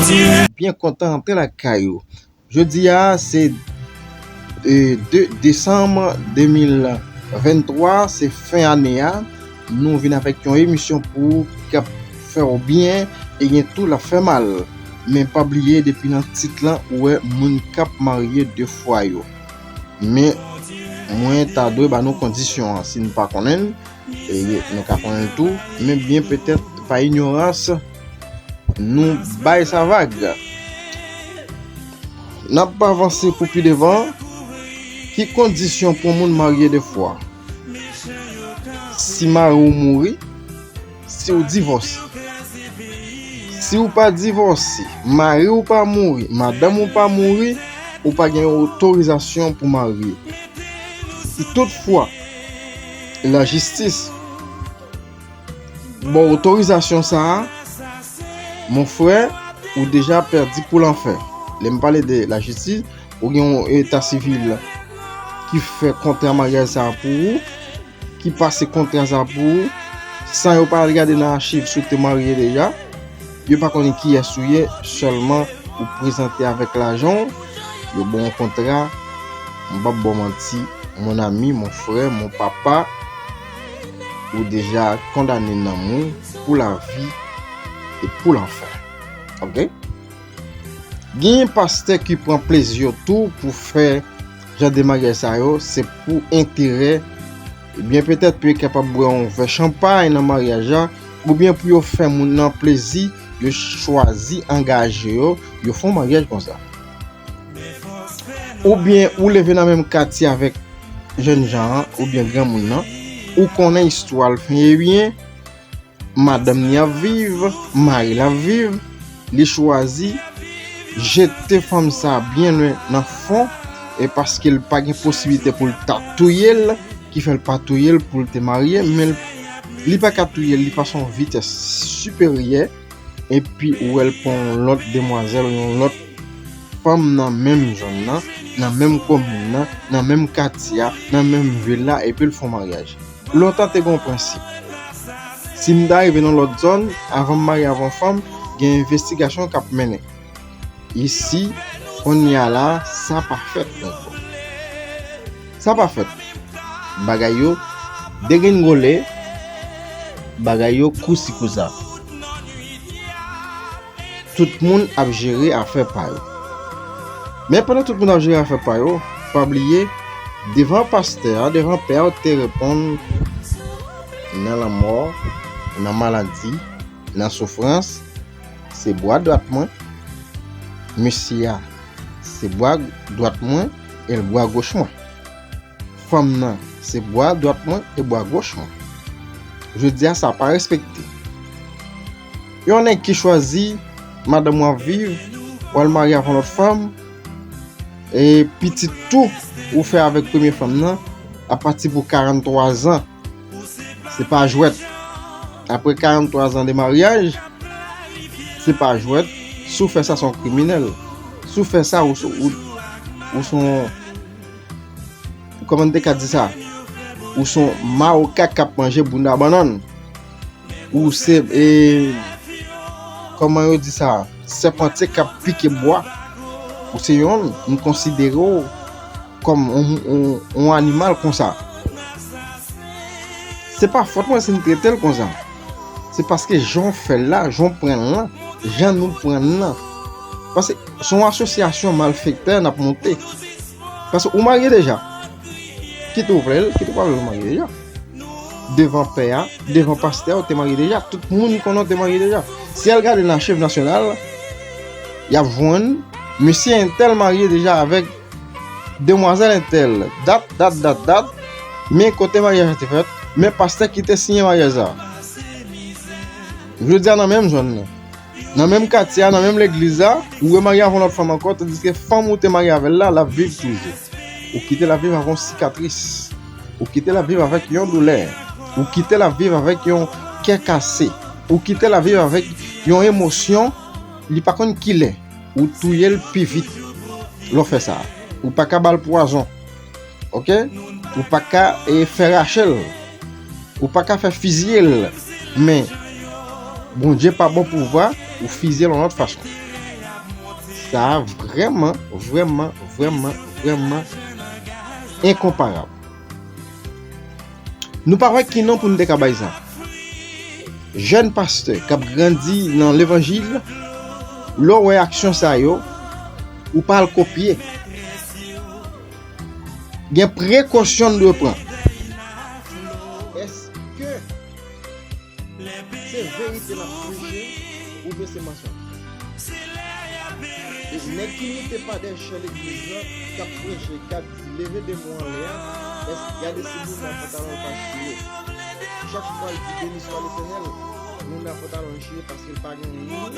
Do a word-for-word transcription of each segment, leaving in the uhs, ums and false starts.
Byen kontan rantre lakay ou. Jodi a, se, e, de desanm de mil venntwa, se fen ane a. Nou vin avèk yon emisyon pou ou ki ap fè w byen e gen tou l ap fè mal. Men pa bliye, depi nan tit lan, ou wè moun k ap marye de fwa yo. Men, mwen ta dwe ba nou kondisyon an. Si n pa konnen l, e nou ka konnen l tou, men byen petèt pa inyorans, nou bay sa vag. N ap avanse pou pi devan. Ki kondisyon pou moun marye de fwa? Si mari w mouri, si w divòse. Si w pa divòse, mari w pa mouri, madanm ou pa mouri, ou pa gen otorizasyon pou marye. Si toutfwa lajistis ba w otorizasyon sa a, mon frè, ou deja pèdi pou lanfè. Lè m pale de lajistis, ou gen yon eta sivil ki fè kontra maryaj sa a pou ou, ki pase kontra sa a pou ou, san yo pa al gade nan achiv si w te marye deja. Yo pa konnen kiyès ou ye, sèlman ou prezante avèk lajan w, yo ba w yon kontra, m p ap ba w manti, mon ami, mon frè, mon papa, ou deja kondane nanm ou pou lavi e pou lanfè. Oke? Genyen pastè ki pran plezi yo tou pou fè jan de maryaj sa yo, se pou enterè. Ebyen, petèt pou yo kapab bwè yon vè chanpay nan maryaj la, oubyen pou yo fè moun nan plezi, yo chwazi angaje yo, yo fè yon maryaj konsa. Oubyen ou leve nan menm katye avèk jènjan an, oubyen granmoun nan, ou konnen istwa l fè byen, madanm li ap viv, mari l ap viv, li chwazi jete fanm sa a byen lwen nan fon, e paske l pa gen posiblite pou l ta touye l, ki fè l pa touye l pou l te marye, men l, li pa ka touye l, li pase yon vitès siperyè, epi ou wè l pran yon lòt demwazèl, yon lòt fanm nan menm zòn nan, nan menm komin nan, nan menm katye a, nan menm vil la, epi l fè yon maryaj. Lontan te gen yon prensip. Si m ta rive nan lòt zòn, avan m marye avè yon fanm, gen envestigasyon k ap mennen. Isi, kounye a la, sa pa fèt ankò. Sa pa fèt. Bagay yo degringole, bagay yo kousi kousa. Tout moun ap jere afè pa yo. Men pandan tout moun ap jere afè pa yo, pa bliye, devan pastè a, devan pè a, ou te reponn nan lanmò, nan maladi, nan soufrans, se bwa dwat mwen, mesye a, se bwa dwat mwen, e l bwa goch mwen. Fanm nan, se bwa dwat mwen e bwa goch mwen. Jodi a, sa pa respekte. Yon nèg ki chwazi madanm w ap viv, w al marye avè yon lòt fanm, e pitit tou ou fè avèk premye fanm nan, apati pou karanntwa zan. Se pa jwèt. Apre karanntwa zan de maryaj, se pa jwèt. Si w fè sa, se yon kriminèl. Si w fè sa, ou, ou, ou se yon, kòman n te ka di sa? Ou se yon mawokak k ap manje bounda bannann. Ou se, e, kòman yo di sa? Sèpantye k ap pike bwa. Ou se yonn, m konsidere w kòm yon, yon, yon animal konsa. Se pa fòt mwen si m trete l konsa. Se paske jan w fè l la, jan w pran l lan, jan nou pran l lan. Paske se yon asosyasyon malfektè n ap monte. Paske ou marye deja. Kit ou vle l, kit ou pa vle l, ou marye deja. Devan pè a, devan pastè a, ou te marye deja. Tout moun konnen ou te marye deja. Si y al gade nan achiv nasyonal, y ap jwenn mesye entèl marye deja avèk demwazèl entèl. Dat, dat, dat, dat. Men kote maryaj la te fèt, men pastè ki te siyen maryaj la. Jodi a nan menm zòn nan. Nan menm katye a, nan menm legliz la, ou remarye avè yon lòt fanm ankò, tandiske fanm ou te marye avè l la, l ap viv toujou. Ou kite l ap viv avè yon sikatris. Ou kite l ap viv avèk yon doulè. Ou kite l ap viv avèk yon kè kase. Ou kite l ap viv avèk yon emosyon, li pa konn kilè. Ou touye l pi vit lè w fè sa. Ou pa ka ba l pwazon. Oke? Ou pa ka, e, fè rache l. Ou pa ka fè fizye l. Men, Bondye pa ba w pouvwa, ou fizye l yon lòt fason. Sa a vrèman, vrèman, vrèman, vrèman enkonparab. Nou pa wè ki non pou n te ka bay sa. Jèn pastè k ap grandi nan levanjil, lè w wè aksyon sa yo, ou pa al kopye. Gen prekosyon n dwe pran. Èske se verite n ap preche oubyen se mansonj? E nèg ki moute pa dèyè chè legliz lan, k ap preche, k ap di, "Leve demon anlè a," èske, gade si moun nan pantalon l pa chire. Chak fwa l di, "Béni soit l'Éternel," moun nan pantalon l chire paske l pa gen anyen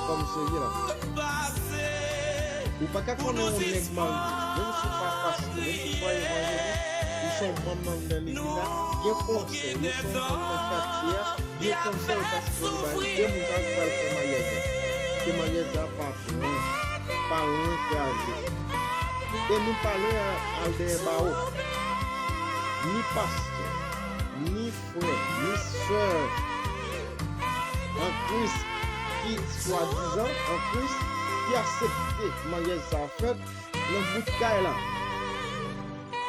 kòm serye la. Ou pa ka konnen yon nèg marye, menm si w pa pastè, menm si w pa evanjelis, ou se yon manm nan, nan legliz la, gen konsèy, ou se yon manm nan katye a, gen konsèy ou ka sipoze bay de moun sa ki pral fè maryaj la. Ke maryaj la pa lwen, pa lwen kraze. E nou pa lwen al dèyè bawo. Ni pastè, ni frè, ni sè an Kris ki swadizan an Kris ki aksepte maryaj sa a fèt nan bout kay la,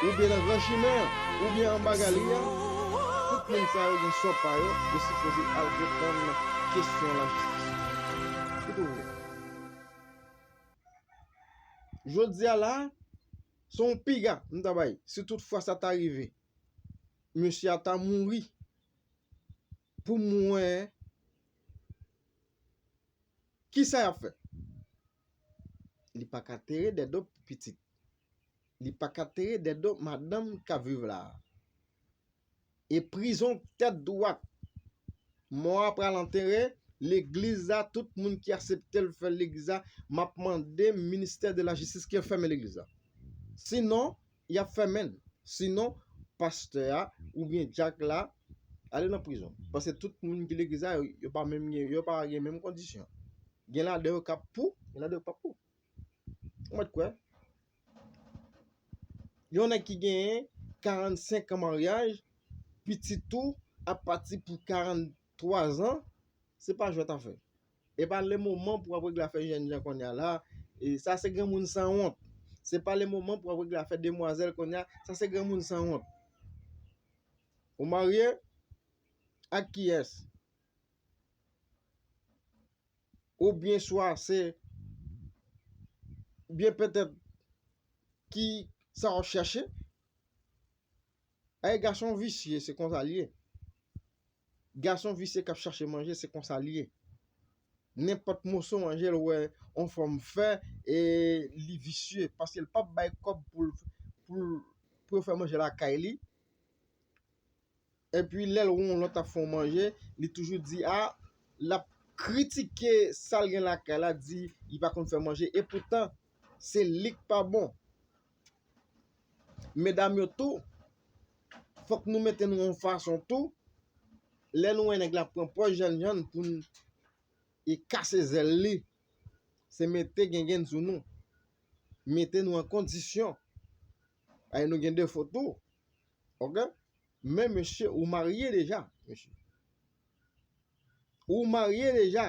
oubyen nan gran chimen an, oubyen anba galri a, tout moun sa yo gen sò pa yo, yo sipoze al reponn kesyon lajistis. Kite w vle. Jodi a la, se yon piga m ta bay, si tout fwa sa ta rive. Mesye a ta mouri pou m wè kisa y ap fè. Li pa ka tere dèdo pitit. Li pa ka tere dèdo madanm k ap viv la a. E prizon tèt dwat. Mò a pral antere, legliz la, tout moun ki aksepte l fè legliz la, m ap mande ministè de la jistis ke fèmen legliz la. Sinon, y ap fèmen l. Sinon, pastè a oubyen dyak la ale nan prizon. Paske tout moun ki legliz la, yo, yo pa menm gen, yo pa gen menm kondisyon. Gen ladan yo k ap pou, gen ladan yo k p ap pou. Ou mèt kwè. Yon nèg ki genyen karannsenk an maryaj, pitit ou ap pati pou karanntwa zan, se pa jwèt afè. E pa le moman pou w ap regle afè jènjan kounye a la. E sa se granmoun sanwont. Se pa le moman pou w ap regle afè demwazèl kounye a. Sa se granmoun sanwont. Ou marye ak kiyès? Oubyen swa se byen petèt ki sa w ap chache. Ay, gason visye, se konsa l ye. Gason visye k ap chache manje, se konsa l ye. Nenpòt moso manje l wè on fanm fè, e li visye, paske l p ap bay kòb pou l, pou l, pou yo fè manje lakay li. Epi lè l wè yon lòt ap fè yon manje, li toujou di, a, l ap kritike sa l gen lakay la, di li pa konn fè manje. Epoutan, se li k pa bon. Medam yo tou, fòk nou mete nou yon fason tou. Lè nou wè nèg la pran pòz jènjan pou n e kase zèl li, se mete gengenn sou nou. Mete nou an kondisyon. Ay, nou gen defo tou. Oke? Men mesye, ou marye deja, mesye. Ou marye deja.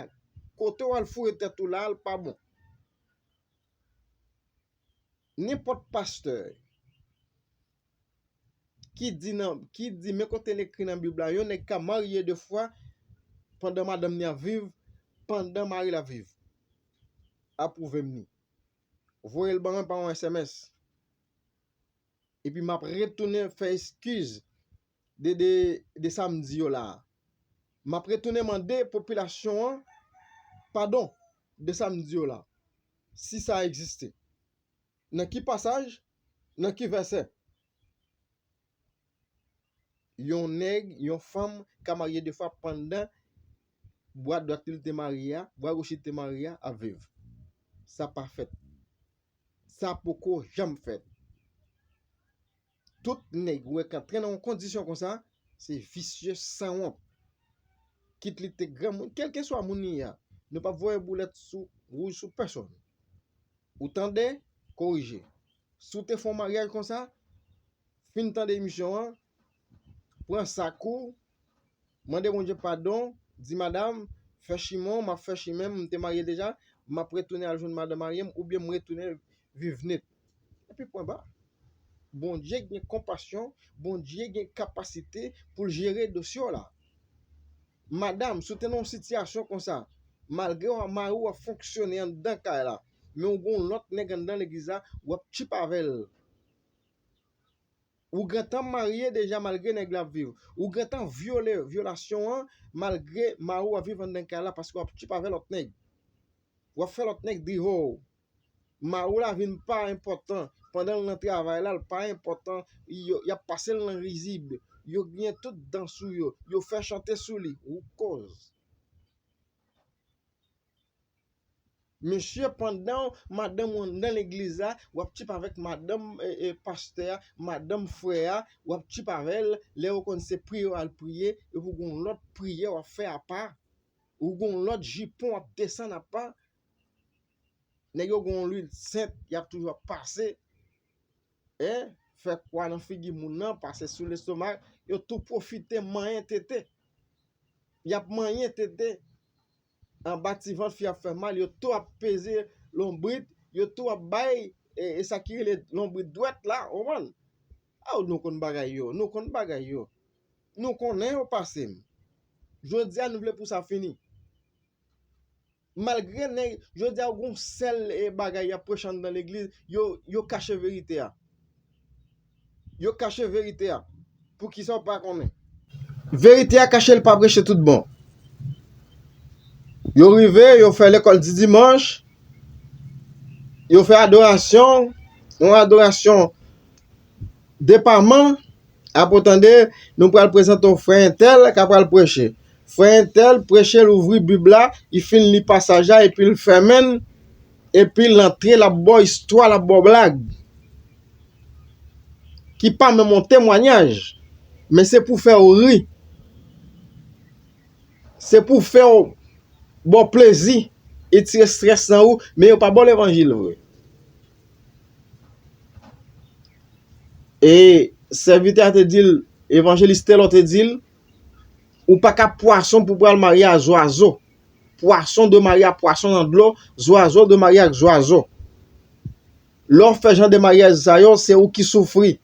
Kote w al foure tèt ou la, l pa bon. Nenpòt pastè ki di nan, ki di, men kote l ekri nan Bib la, yon nèg ka marye de fwa pandan madanm li ap viv, pandan mari l ap viv. Apwouve m ni. Voye l ban mwen pa yon S M S. Epi m ap retounen fè eskiz de, de, de sa m di yo la a. M ap retounen mande popilasyon an padon de sa m di yo la. Si sa egziste. Nan ki pasaj? Nan ki vèsè? Yon nèg, yon fanm ka marye de fwa pandan bra dwat li te marye a, bra goch li te marye a ap viv. Sa pa fèt. Sa poko janm fèt. Tout nèg ou wè k antre nan yon kondisyon konsa, se visye sanwont. Kit li te granmoun, kèlkeswa moun li ye a, nou p ap voye boulèt sou, wouj sou pèsonn. Ou tande? Korije. Si w te fè yon maryaj konsa, fin tande emisyon an, pran sak ou, mande Bondye padon, di madanm, fè chimen w, m ap fè chimen m, m te marye deja, M ap retounen al jwenn madanm marye m oubyen m retounen viv nèt. Epi pwen ba. Bondye gen konpasyon, Bondye gen kapasite pou l jere dosye w la. Madanm, si w te nan yon sitiyasyon konsa, malgre w, mari w ap fonksyone anndan kay la, men w gen yon lòt nèg anndan legliz la, w ap tchip avè l. Ou gentan marye deja malgre nèg la ap viv. Ou gentan vyole vyolasyon an malgre mari w ap viv anndan kay la paske w ap tchip avè lòt nèg. W ap fè lòt nèg di ho. Mari w la vin pa enpòtan. Pandan l nan travay la, l pa enpòtan. Yo, y ap pase l nan rizib. Yo genyen tout dan sou yo. Yo fè chante sou li. Ou koz. Mesye, pandan madanm ou anndan legliz la, w ap tchip avèk madanm, e, e, pastè a, madanm frè a, w ap tchip avè l, lè ou konn se priye w al priye, epi w gen yon lòt priyè w ap fè apa, ou gen yon lòt jipon w ap desann apa. Nèg yo gen yon lwil sent, y ap toujou ap pase. E, fè kwa nan figi moun nan, pase sou lestomak, yo tou pwofite manyen tete. Y ap manyen tete. Anba ti vant fi ap fè mal, yo tou ap peze lonbrit, yo tou ap bay, e, e sa ki rele lonbrit dwèt la, ou konprann? Aw, nou konn bagay yo, nou konn bagay yo. Nou konnen yo pase m. Jodi a, nou vle pou sa fini. Malgre nèg, jodi a, ou gon sèl, e, bagay y ap preche anndan legliz, yo, yo kache verite a. Yo kache verite a. Poukisa w pa konnen? Verite a kache, l pa preche tout bon. Yo rive, yo fè lekòl di dimanch, yo fè adorasyon, yon adorasyon depaman, apre w tande, nou pral prezante w frè entèl k ap pral preche. Frè entèl preche, l ouvri Bib la, li fin li pasaj la, epi l fèmen l, epi l antre, l ap ba w istwa, l ap ba w blag. Ki pa menm yon temwayaj, men se pou fè w ri. Se pou fè w ba w plezi e tire estrès nan ou, men yo pa ba w levanjil vre. E sèvitè a te di l, evanjelis Telor te di l, ou pa ka pwason pou pral marye a zwazo. Pwason dwe marye a pwason nan dlo, zwazo dwe marye ak zwazo. Lè w fè jan de maryaj sa yo, se ou ki soufri.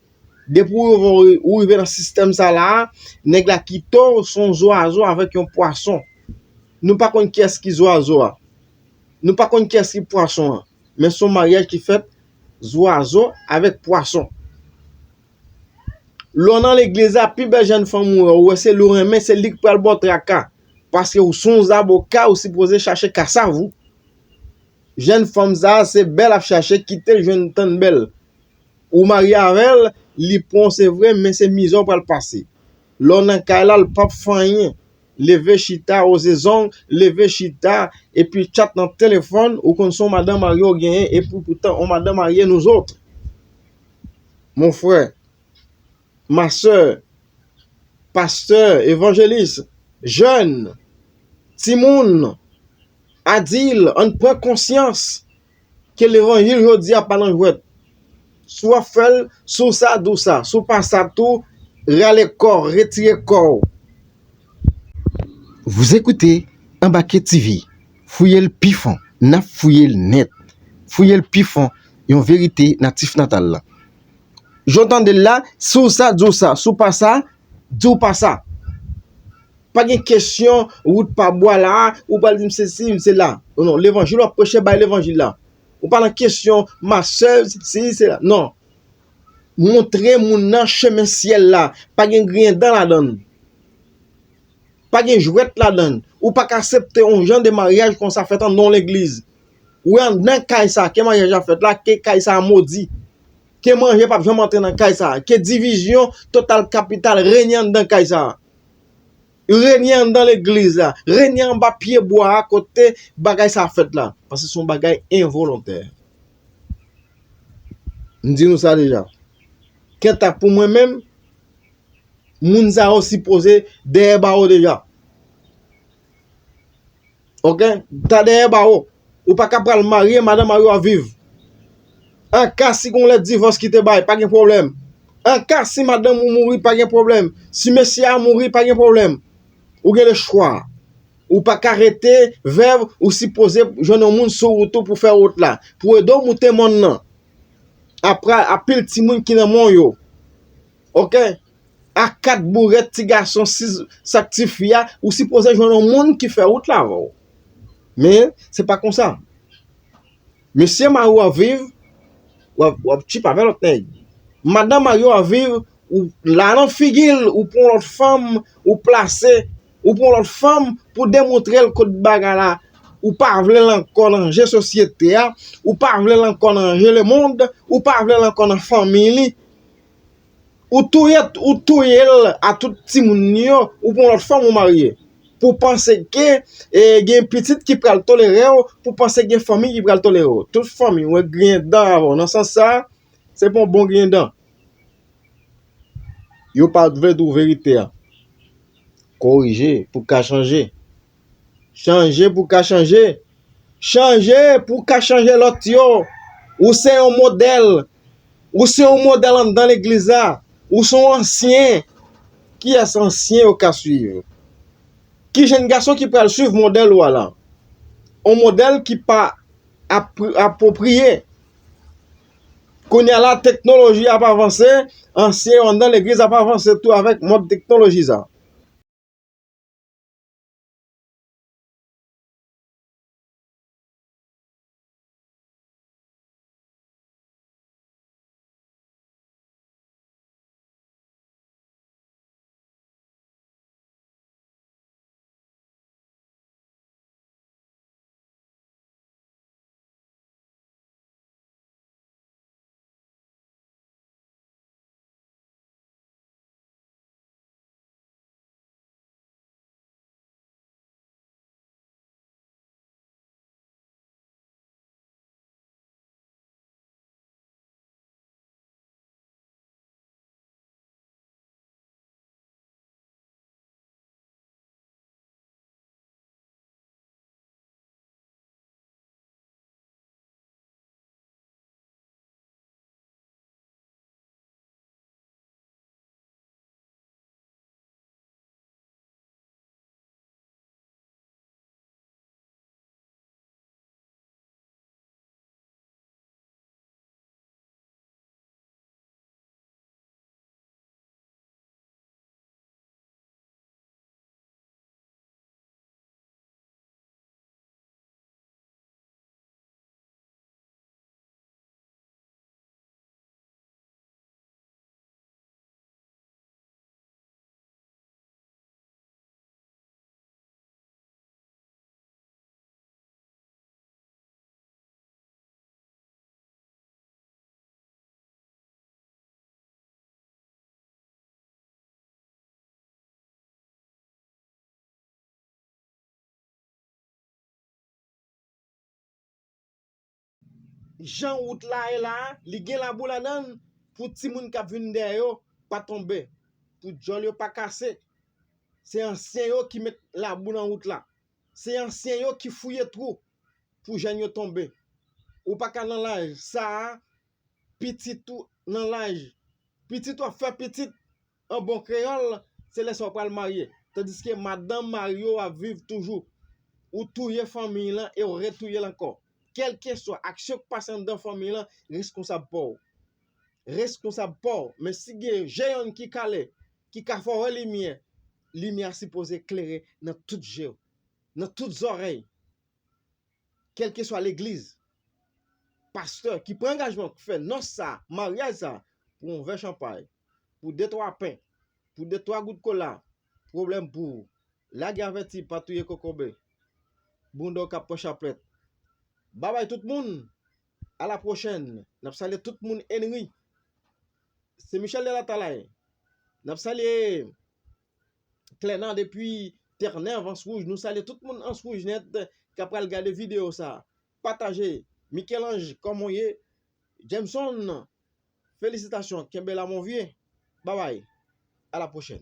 Depi ou rive, ou rive nan sistèm sa la a, nèg la kite w, se yon zwazo avèk yon pwason. Nou pa konn kiyès ki zwazo a. Nou pa konn kiyès ki pwason an. Men se yon maryaj ki fèt zwazo avèk pwason. Lè w nan legliz la, pi bèl jèn fanm ou wè, ou wè se li w renmen, se li k pral ba w traka. Paske ou se yon zaboka, ou sipoze chache kasav ou. Jèn fanm sa a, se bèl l ap chache, kite l jwenn tann bèl. Ou marye avè l, li pran w se vre, men se mizè w pral pase. Lè w nan kay la, l p ap fè anyen. Leve chita, woze zong, leve chita, epi tchat nan telefòn, ou konn se yon madanm marye w genyen, epi poutan yon madanm marye nou zòt. Mon frè, ma sè, pastè, evanjelis, jèn, timoun, adil, ann pran konsyans ke levanjil jodi a pa nan jwèt. Si w ap fè l, si w sa, di w sa. Si w pa sa tou, rale kò w, retire kò w. Vous écoutez Embarqué T V. Fouye l pi fon, n ap fouye l nèt. Fouye l pi fon, yon verite natif natal la. Jan w tande l la, si w sa, di w sa. Si w pa sa, di w pa sa. Pa gen kesyon wout pa bwa la, ou pral di m sesi, m sela. Non, non, levanjil w ap preche, bay levanjil la. Ou pa nan kesyon, ma sè, si, sela. Non. Montre moun nan chemen syèl la. Pa gen griyen dan ladan l. Pa gen jwèt ladan l. Ou pa ka aksepte yon jan de maryaj konsa fèt anndan yon legliz. Ou wè anndan kay sa, ke maryaj la fèt la, ke kay sa modi. Ke manje p ap janm antre nan kay sa. Ke divizyon total kapital renye anndan kay sa. Renye anndan legliz la. Renye anba pye bwa a kote bagay sa fèt la. Paske se yon bagay envolontè. M di nou sa deja. Kanta pou mwen menm, moun sa yo sipoze dèyè bawo deja. Oke? Ta dèyè bawo. Ou pa ka pral marye, madanm mari w ap viv. Anka si gon lèt divòs ki te bay, pa gen pwoblèm. Anka si madanm ou mouri, pa gen pwoblèm. Si mesye a mouri, pa gen pwoblèm. Ou gen lechwa. Ou pa ka rete vèv, ou sipoze jwenn yon moun sou wout ou pou fè wout la, pou ede w moute mòn nan. Apre, anpil timoun ki nan men w yo. Oke? A kat bourèt, ti gason, sis, sak ti fi a, ou sipoze jwenn yon moun ki fè wout la avè w. Men, se pa konsa. Mesye mari w ap viv, w ap, w ap tchip avè lòt nèg. Madanm mari w ap viv, ou la nan figi l, ou pran lòt fanm, ou plase, ou pran lòt fanm pou demontre l kot bagay la, ou pa vle l ankò nan je sosyete a, ou pa vle l ankò nan je lemonn, ou pa vle l ankò nan fanmi li. Ou touye, ou touye l a tout timoun li yo, ou pran lòt fanm ou marye. Pou panse ke, e, gen pitit ki pral tolere w, pou panse gen fanmi ki pral tolere w. Tout fanmi w griyen dan avè w. Nan sans sa, se pa yon bon griyen dan. Yo pa vle di w verite a. Korije pou w ka chanje. Chanje pou w ka chanje. Chanje pou w ka chanje lòt yo. Ou se yon modèl. Ou se yon modèl anndan legliz la. Ou se yon ansyen. Kiyès ansyen yo ka swiv? Ki jèn gason ki pral swiv modèl ou a la? Yon modèl ki pa apr-, apwopriye. Kounye a la, teknoloji ap avanse, ansyen yo anndan legliz ap avanse tou avèk mòd teknoloji sa. Jan wout la ye la, li gen labou ladan l pou timoun k ap vin dèyè yo pa tonbe, pou djòl yo pa kase. Se ansyen yo ki met labou nan wout la. Se ansyen yo ki fouye twou pou jèn yo tonbe. Ou pa ka nan laj sa a, pitit ou nan laj, pitit ou ap fè pitit, an bon kreyòl, se lè sa w pral marye. Tandiske madanm mari w ap viv toujou. Ou touye fanmiy lan e w retouye l ankò. Kèlkeswa aksyon k pase anndan fanmiy lan, reskonsab pa w. Reskonsab pa w. Men si gen je yonn ki kale, ki ka fè w wè limyè, limyè a sipoze klere nan tout je w, nan tout zòrèy. Kèlkeswa legliz, pastè ki pran angajman k fè nòs sa, maryaj sa, pou yon vè chanpay, pou de twa pen, pou de twa gout kola, pwoblèm pou ou. Lage avèti, pa touye kokobe. Bounda w k ap pran chaplèt. Babay tout moun. A la pwochèn. N ap salye tout moun Henry. Se Michel de la Talaye. N ap salye Klènan depi Tènèv, Anse Rouge. Nou salye tout moun Anse Rouge nèt k ap pral gade videyo sa. Pataje. Michel-Ange, kòman w ye? Jameson, felisitasyon. Kenbe la, mon vieux. Babay. A la pwochèn.